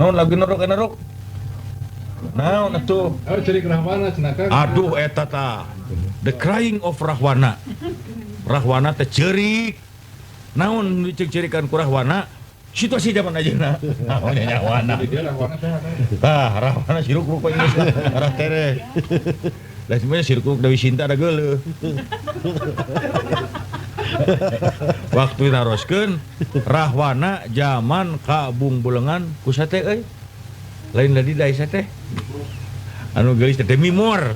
Naon lagu nerok nerok? Naon atuh? Oh, cerik Rahwana cenah Kang. Aduh eta tah. The Crying of Rahwana. Rahwana teh ceurik. Naon diceuk-ceurikan ku Rahwana? Situasi zaman ayeuna. Naon nya nyawana. Tah, Rahwana sirukruk we geus lah, arah tere. Da sebenarnya sirukruk Dewi Sinta da geuleuh. Waktu naroskeun Rahwana zaman kabungbulengan ku sate euy. Lain ladi da isa teh. Anu geulis teh Demi Moore.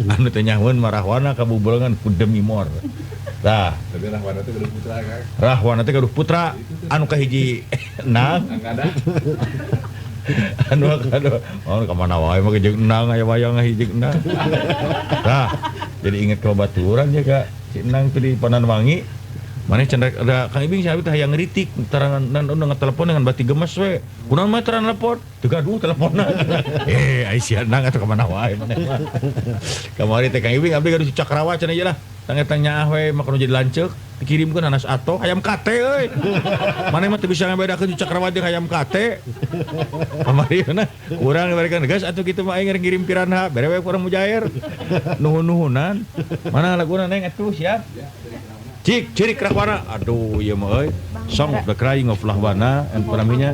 Anu teh nyahoeun mah Rahwana kabungbulengan ku Demi Moore. Tah, tapi Rahwana teh gaduh putra Kang. Rahwana teh gaduh putra anu kahiji nang. Anu anu oh ka mana wae mah jeung nang aya wayang hiji jeung nang. Tah, jadi inget ka baturan ya Kak. Si Nang teh di Pandanwangi. Maneh cenah ada Kang Ibing sahabat hayang ngeritik tarangan nan ngetelepon dengan bati gemes we. Kunaon mah taran telepon? Teu gaduh teleponna. Ai si Nang atuh ka mana wae maneh mah. Kamari teh Kang Ibing abdi gaduh si Cakrawa cenah ieu lah. Tang-tang nyaah we mah kudu jadi lanceuk. Dikirimkeun nanas ato hayam kate euy. Maneh mah teu bisa ngabedakeun Cakrawa jeung hayam kate. Kamari na kurang diberikan geus atuh kitu mah aing ngirim piranha bere we kurang mujair. Nuhun-nuhunan. Mana laguna neng atuh siap. Cik, cirik Rahwana. Aduh, ieu mah euy. Song of the Crying of Rahwana, anu namanya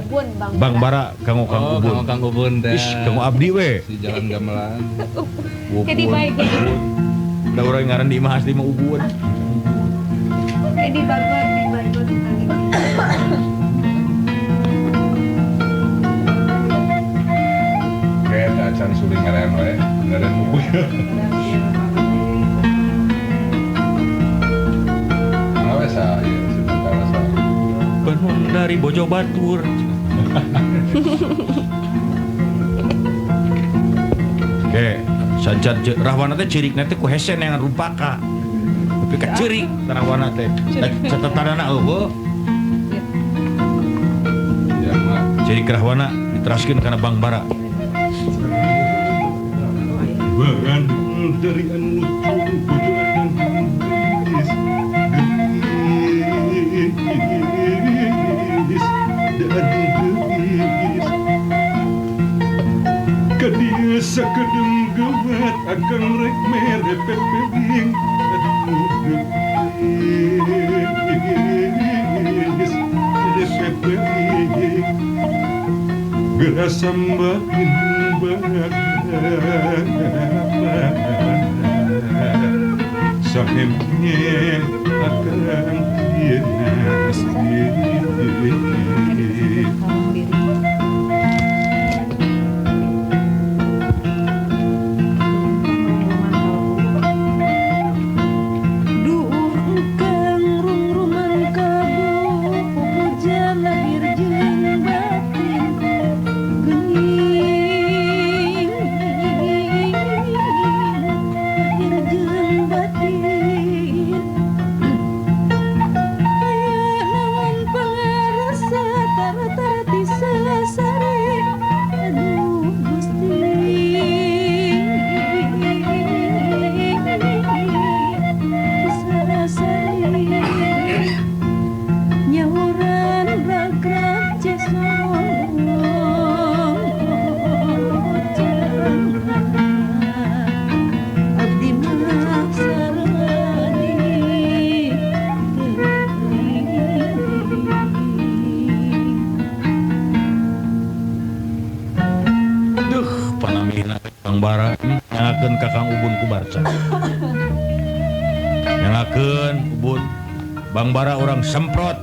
Bang Bara kanggo Kang Ubun. Oh, Kang Ubun teh. Ih, kanggo abdi we. Si jalan gamelan. Jadi baik. Da urang ngaran di imah asli mah Ubun. Di Bogor, di Bogor. Kayak acan suling ngaran we, ngaran Ubun. Penuh dari bojo batur. Oke, sancan Rahwana teh cirikna teh ku hesen yang rupaka. Tapi ka cirik Rahwana teh. Catatanana eueuh. Cirik Rahwana diteraskeun kana Bang Bara. Bahan dari anu lucu bojo geus. Kadia sakedeng gewat akan rek mere pepeng aduh geus pepeng gerasam batin bakat sahemnya akan tias. Bara nyangakeun ka Kang Ubun ku Barca. Nyangakeun Ubun Bang Bara orang semprot.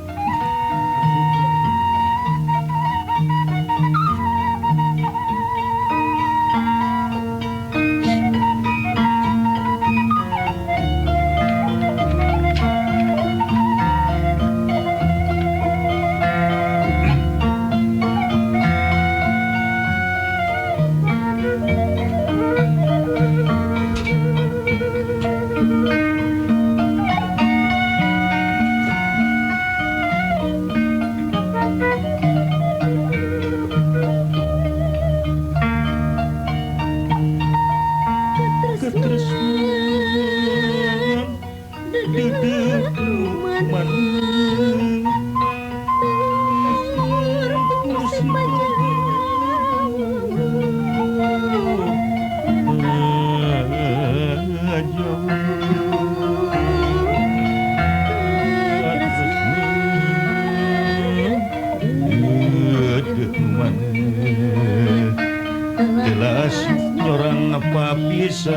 Bisa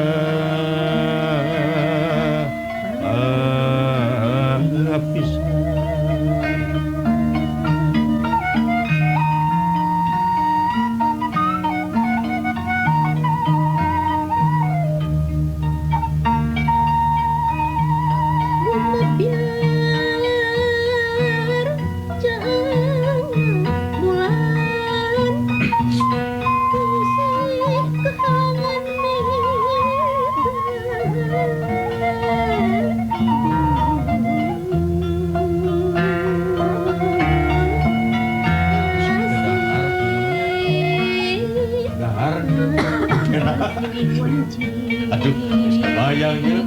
pisan. Aduh, bayang ya.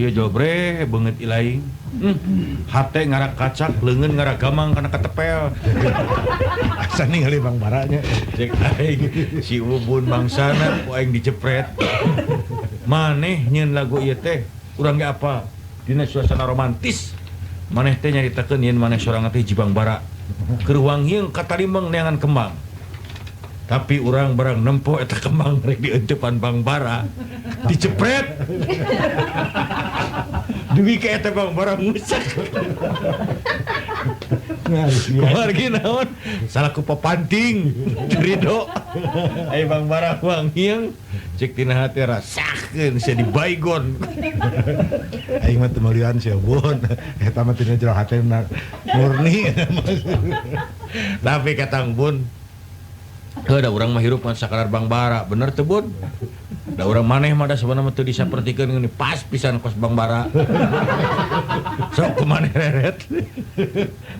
Jobre banget ilaing. Hate ngarak kacak, leungeun ngarak gamang kana ketepel. Asa ningali Bang Baranya. Cek aing si Ubun bangsana ku aing dicepret. Maneh nyeun lagu ieu teh, urang ge apa? Dina suasana romantis. Maneh teh nyaritakeun yen maneh sorangan teh hiji Bang Bara. Keur wangieung katalimbang neangan kembang. Tapi urang barang nempo eta kembang rek dieunteupan Bang Bara. Dicepret. Dugi ka eta Bang Bara ngusak. Kumargi naon? Salaku papanting Ridho. Ai Bang Bara wangieung cek tina hate rasakeun sia dibaygon. Aing mah teu meulian sia Bun. Eta mah tina jero hate murni. Tapi katang Bun, heuh da urang mah hirup ngan sakadar Bang Bara, bener teu Bun? Da urang maneh mah da sabenerna mah teu disapertikeun ngeuni pas pisan kos Bang Bara. Sok kumaneh reret.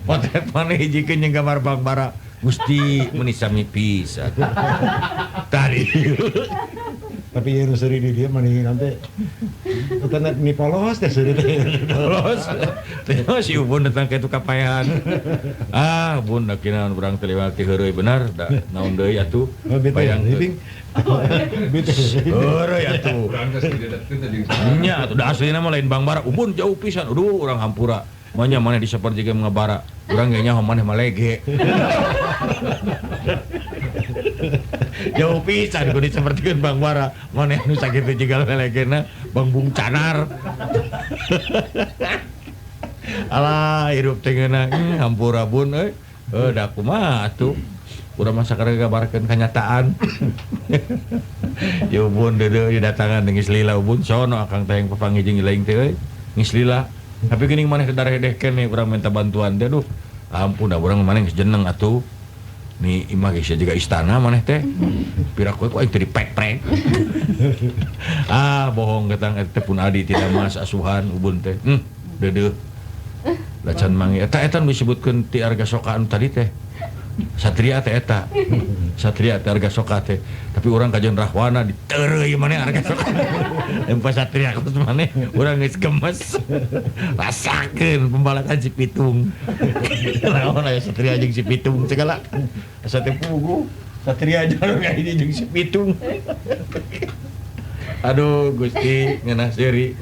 Potret maneh hijikeun jeung gambar Bang Bara. Gusti meuni sami pisan. Tadi. Tapi ieu nu seuri di dieu mah nanti eta ni polos teh seuri teh. Polos. Teh si Ubun datang ka itu kapaehan. Ah, Bun da kinaon urang teh lewat ti heureuy bener da naon deui atuh. Bayang heureuy atuh. Urang geus didedetkeun teh jeung nya atuh da aslina mah lain Bang Bara. Ubun jauh pisan. Aduh urang hampura. Manya maneh disaperjikeun ngabara. Urang ge nyaho maneh mah lege. Jauh pisan kudu disapertikeun Bang Bara. Maneh nu sakitu jiga lelegena Bang Bung Canar. Alah hirup teh ngeunah hampura Bun euy. Heuh da kumaha atuh. Urang mah sakadar ngabarkeun kanyataan. Ya Ubun deudeuh didatangan geus lila Ubun sono akang teh yang papanggih jeung ilaing teh euy. Geus lila. Tapi geuning maneh teh daredeh keneh urang minta bantuan teh aduh. Ampun da urang maneh geus jeneng atuh. Ni imah geus juga istana maneh teh. Pira kowe ku aing teh dipek-prek. Ah bohong ketang eta teh pun adi tidak mas asuhan Ubun teh. Deudeuh. Lacan mangi eta eta nu disebutkeun ti Arga Soka anu tadi teh. Satria teh eta. Satria teh Arga Soka teh. Tapi urang kajeun Rahwana diteureuy maneh Arga Soka. Empa Satria kos maneh urang geus gemes. Rasakeun pembalasan si Pitung. Naon aya Satria jeung si Pitung segala. Asa teh puguh. Satria jalur ka hiji jeung si Pitung. Aduh Gusti ngeunah seuri.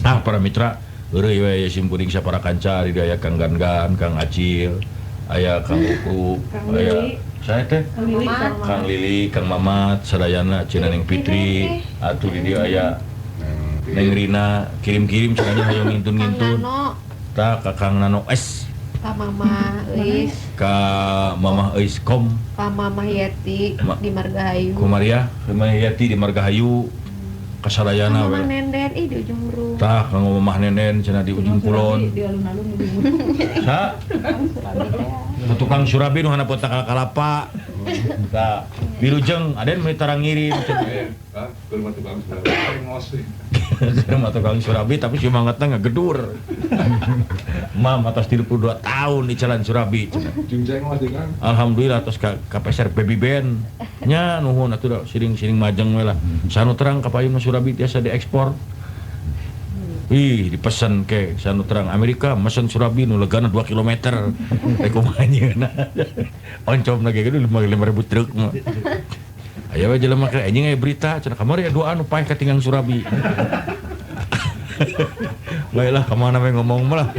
Ah para mitra, eueuh we simkuring sapara kanca di aya Kang Gangan, Kang Acil, aya Kang Uku, aya saya teh Kang Lili, Kang Mamat, sadayana cenah Neng Fitri, atuh di dieu aya Neng Rina, kirim-kirim cenah hoyong ngintun-ngintun. Tah ka Kang Nano S. Ka Mama Eis, ka Mama Eis Kom, ka Mama Yeti di Margahayu. Kumaria, Mama Yeti di Margahayu. Kasadayana we. Mama Nenden ih di ujung ru. Tah ka Mamah Nenden cenah di ujung kulon. Di alun-alun di Sa? Tukang surabi nu hanapun kalapa. Tah, wilujeng aden meuli tarang ngirim. Hah, ke rumah tukang surabi ngos. Ke rumah tukang surabi tapi semangatna ngagedur. Mam atas 32 tahun di jalan surabi. Jungjeng ngos deui Kang. Alhamdulillah atas ka peser baby band. Nya nuhun atuh da siring-siring majeng we lah. Sanu terang ka payun surabi tiasa diekspor. Ih, dipesan ke sanu terang Amerika mesen surabi nu legana 2 km. Rek kumaha nyeuna. Oncomna ge gede 5.000 truk mah. Aya we jelema ke anjing aya berita cenah kamari aya dua anu paeh katinggang surabi. Baiklah ka mana we ngomong mah lah.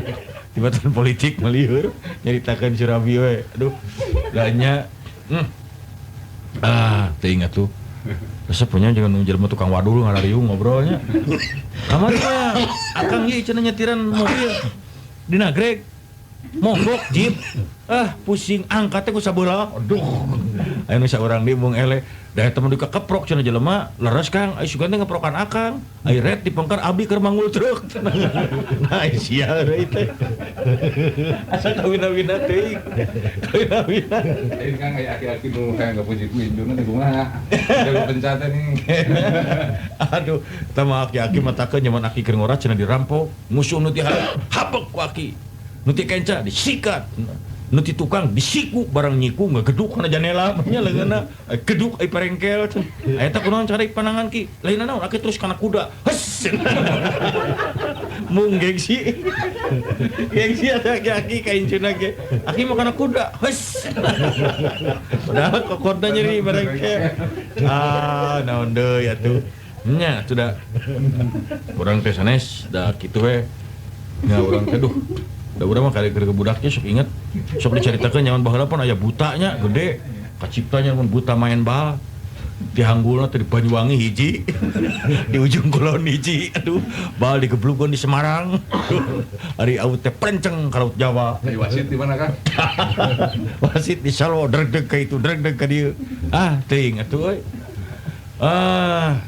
Tibatan politik melieur nyaritakeun surabi we. Aduh. Da nya ah, teu ingat tuh. Resep punya jangan nunggu jelema tukang wadul ngarariung ngobrolnya. Kamari mah akang ieu cenah nyetiran mobil di Nagreg. Mogok jeep. Ah, pusing angkat teh ku sabelah. Aduh. Aya nu saurang deui mung eleh. Da eta mah dikekeprok cenah jelema, leres Kang, ai sugan teh ngeprokan akang. Ai ret dipengkar abdi keur manggul truk. Nah, sia deui teh. Asa kawin-awina teuing. Kawin-awina. Lain Kang aya aki-aki nu hayang gapuji ku indungna teh kumaha. Jago pencat teh nih. Aduh, tah mah aki-aki matakeun nyaman aki keur ngora cenah dirampok, musuh nu ti habek ku aki. Nu ti kenca disikat. Nu ti tukang disiku barang nyiku ngageduk kana janela nya leungeunna geduk ai parengkel. Aya teh kunaon cari panangan ki? Lain naon aki terus kana kuda. Hes. Mung gengsi. Gengsi atuh aki-aki ka incuna ge. Aki mah kana kuda. Hes. Padahal kokodna nyeri barengkel. Ah, naon deui atuh. Nya atuh da. Urang teh sanes da kitu we. Nya urang teh duh. Da urang mah kali keur budaknya sok inget, sok dicaritakeun nyaman baheula pan aya butanya gede, kaciptanya mun buta main bal. Di Hanggulna teh di Banyuwangi hiji, di ujung kulon hiji, aduh, bal digeblukeun di Semarang. Aduh, ari aut teh plenceng ka Laut Jawa. Ari wasit di mana Kang? Wasit di Salo dregdeg ka itu, dregdeg ka dieu. Ah, teuing atuh euy. Ah,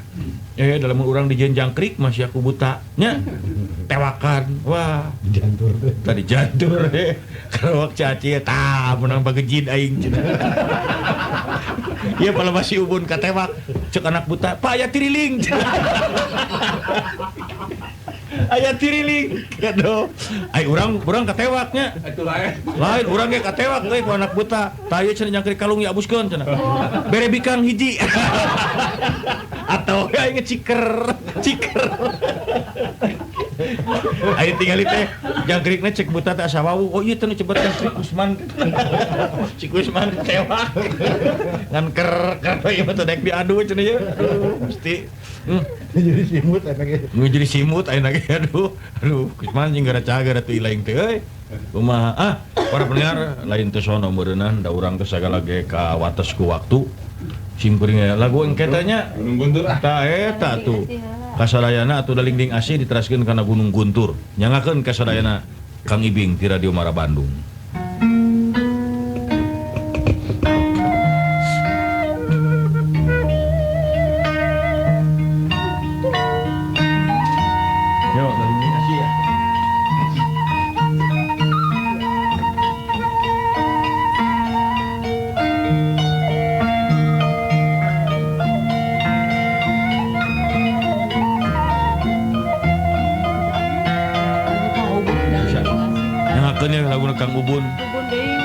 dalam urang di jangkrik masih aku buta nya. Tewakan, wah, jantur. Tadi jantur deh. Kerawak caci tah menang bagejin aing cenah. Ieu pala masih ubun katewak cek anak buta, "Pak aya tiriling." Aya tiriling. Aduh. Ai urang katewaknya. Atuh lain. Lain urang ge katewak euy ku anak buta. Tah ieu cenah jangkrik kalung ya abuskeun cenah. Bere bikang hiji. Atau aing ciker, ciker. Aing tingali teh jangkrikna cek buta teh asa wawuh. Oh ieu teh nu cebet jangkrik Usman. Cik Usman tewak. Ngan ker ker ieu mah teh daek diadu cenah ieu. Aduh, mesti. Jadi simut ayeuna ge. Nu jadi simut ayeuna ge aduh. Aduh, Usman jeung gara cager atuh ilaing teh euy. Kumaha? Ah, para pendengar lain teh sono meureunnan da urang teh sagala ge ka wates ku waktu. Simkuring lagu engke teh nya Gunung Guntur ah. Tah eta tuh. Kasadayana atuh Dalingding Asih diteraskeun kana Gunung Guntur. Nyangakeun kasadayana Kang Ibing ti Radio Mara Bandung. Yo, Dalingding Asih ya. Lagu Kang Ubun. Ubun deui.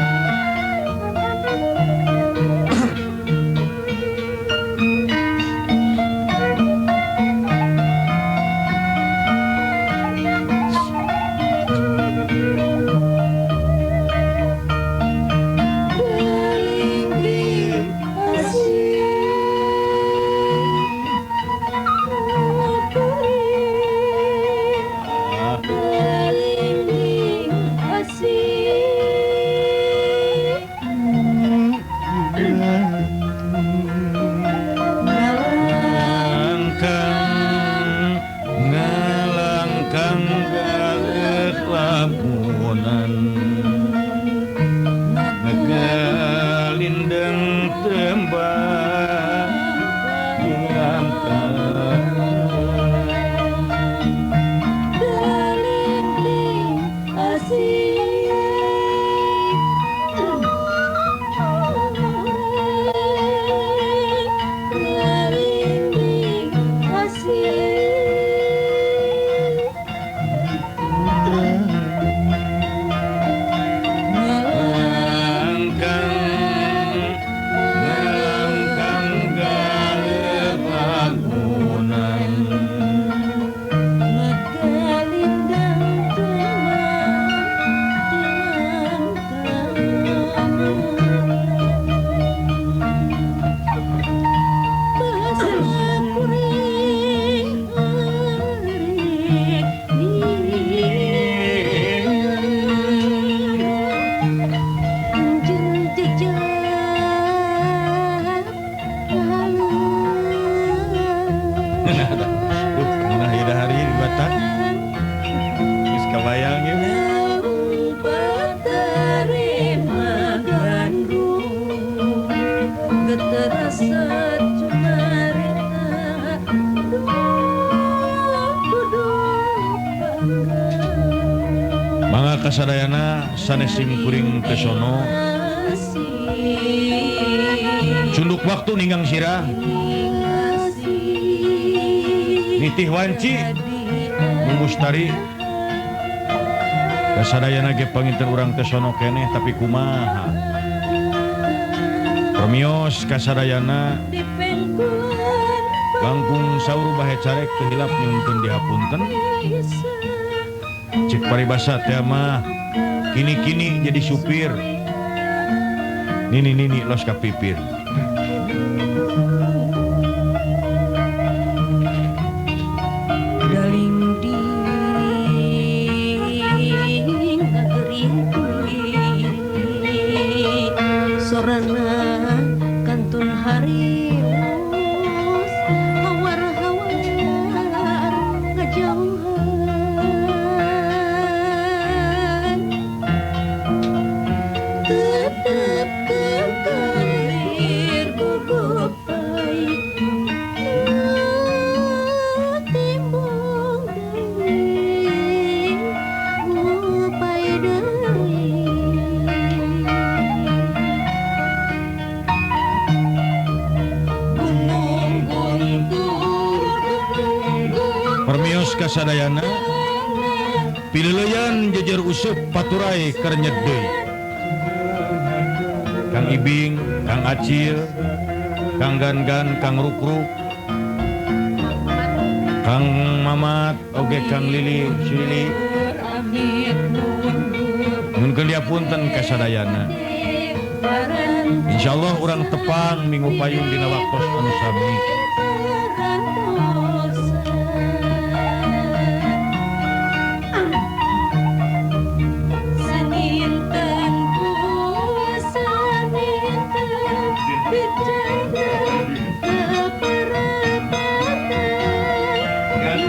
kasadayana sanes sim kuring tesono. Cunduk waktu ninggang sirah. Nitih wanci mustari. Kasadayana ge panginten urang tesono keneh tapi kumaha. Permios kasadayana langkung saur bahe carek teu hilap nyungkeun dihapunten. Cek paribasa teh mah kini-kini jadi supir. Nini-nini los ka pipir. Sorana kantun harius hawar-hawar ngajauhan tetep kekelir gugupai timbung deui gupai deui. Permios kasadayana pileuleyan jejer useup paturai keur nyedeuy. Kang Ibing, Kang Acil, Kang Gan-gan, Kang Rukruk, Kang Mamat, oge Kang Lili, si Lili. Nyunkeun diapunten kasadayana. Insyaallah urang tepang minggu payun dina waktos anu sami. Bicara keperapatan.